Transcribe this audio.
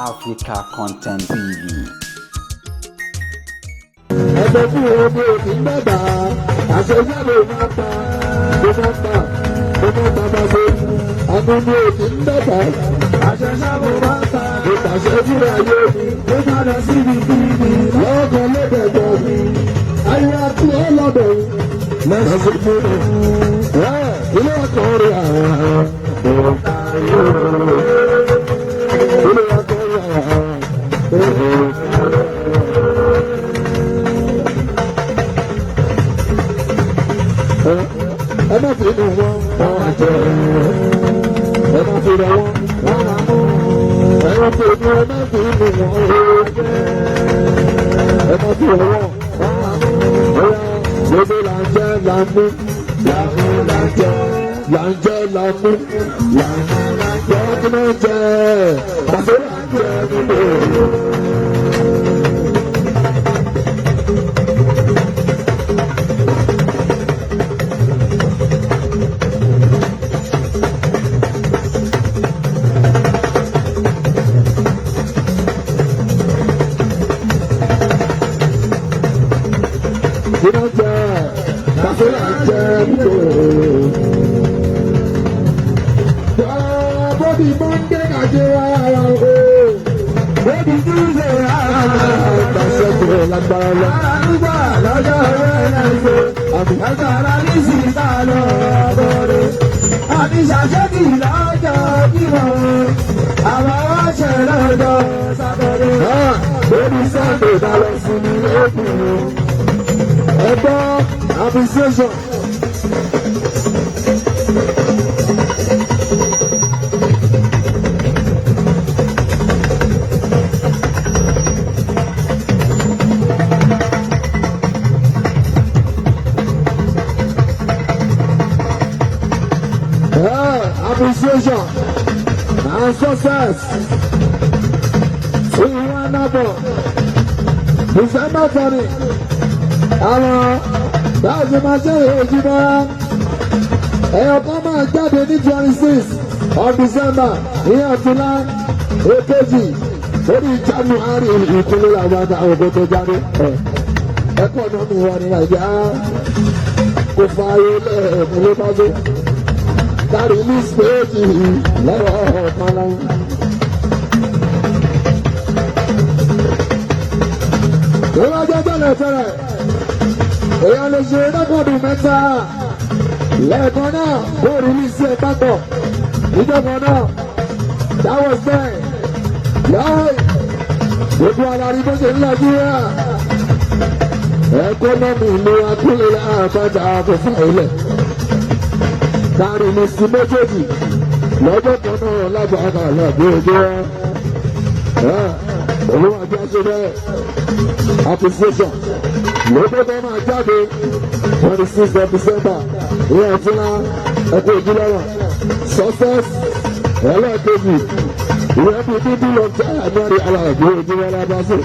Africa Content TV. Ẹgbẹ́ fún omi òkè ń dàgbà, àṣẹjá ló máa ta, ló máa ta, ló máa ta bá ṣe. Àmọ́ mi òkè ń dàgbà, Àṣẹṣà mo máa ta, ìpàṣẹ fúnra ayé mi. Ó máa lọ síbi kíbi. Lọ́kàn lọ́dẹ̀dẹ̀ mi, ayé àti ọlọ́dẹ̀ mi. Lẹ́sìn fún mi, ilé ọkọ̀ rẹ̀ àwọn ilé ọkọ̀ rẹ̀ àwọn. Ẹ má fi inú wọn wọn jẹ, ẹ má fi rẹ wọn wọn máa mú, ẹ má fi inú, ẹ má fi inú wọn jẹ, ẹ má fi rẹ wọn wọn máa mú. Bóyá gbogbo là ń jẹ là ń mú, là ń mú là ń jẹ, là ń jẹ là ń mú, là ń mú là ń jẹ, kí ló ń jẹ pàṣẹ là ń jẹ nínú. Kí ló ń jẹ pàṣẹ là ń jẹ nínú. Bọ́bí Mọ́ndé Nàìjíríà o. Bébí Tuesday ara Pàṣẹ kúrò lágbára lọ. ara nígbà lọ́jọ́ Wednesday. Àmì. Ẹgbàrá ní síta lọ bọ̀rẹ̀. Àbí ṣàṣẹ́kì lọ́jọ́ Jímọ̀. Àwọn ọ̀ṣẹ̀ lọ́jọ́ Sátọ̀dé. Bébí Sunday bá lọ sí ní lókun. Ẹgbọ́ appreciation. Appreciation and success. Ìwọ náà bọ̀. December 20. Àwọn báwo máa ṣe èyí mọ́ra. Ẹ̀yọ̀ kan máa jáde ní 26 of December ní ọ̀túnlá èkejì lórí January ìkúnlẹ̀ làwọn àtàwọn ògbó tó jáde. Ẹ̀kọ́ náà mi wà ní Nàìjíríà. Kò fààyè lẹ́ẹ̀kún ló bá dé. Kárí ní spéèjì lọ́wọ́ ọ̀kan láwọn. Ìwájú tẹ́lẹ̀ tẹ́lẹ̀, èèyàn lè ṣe rẹ́kọ̀dù mẹ́ta lẹ́ẹ̀kan náà kó rìlíìsì ẹ̀ papọ̀ ìjọba náà. That was then. Láì gbogbo alárí bó ṣe ń Nàìjíríà. Ẹ̀kọ́nọ́mì ìlú akúlẹ̀ àbájá kò fà ilẹ̀. Kárí ní sí méjèèjì lọ́jọ́ kan náà lágbàá lọ́gbẹ́ ojú wa. Olúwa jẹ́ ṣe bẹ́ẹ̀ appreciation lọ́jọ́ tó máa jáde 26 of December ìyẹn ọ̀túnla ẹ̀kọ́ ìdílọ́wọ̀ success ẹlẹ́ẹ̀kejì ìyẹn bíi bíbí lọ jẹ́ àmọ́rí aláàbò ojúmọ́ lábáṣe.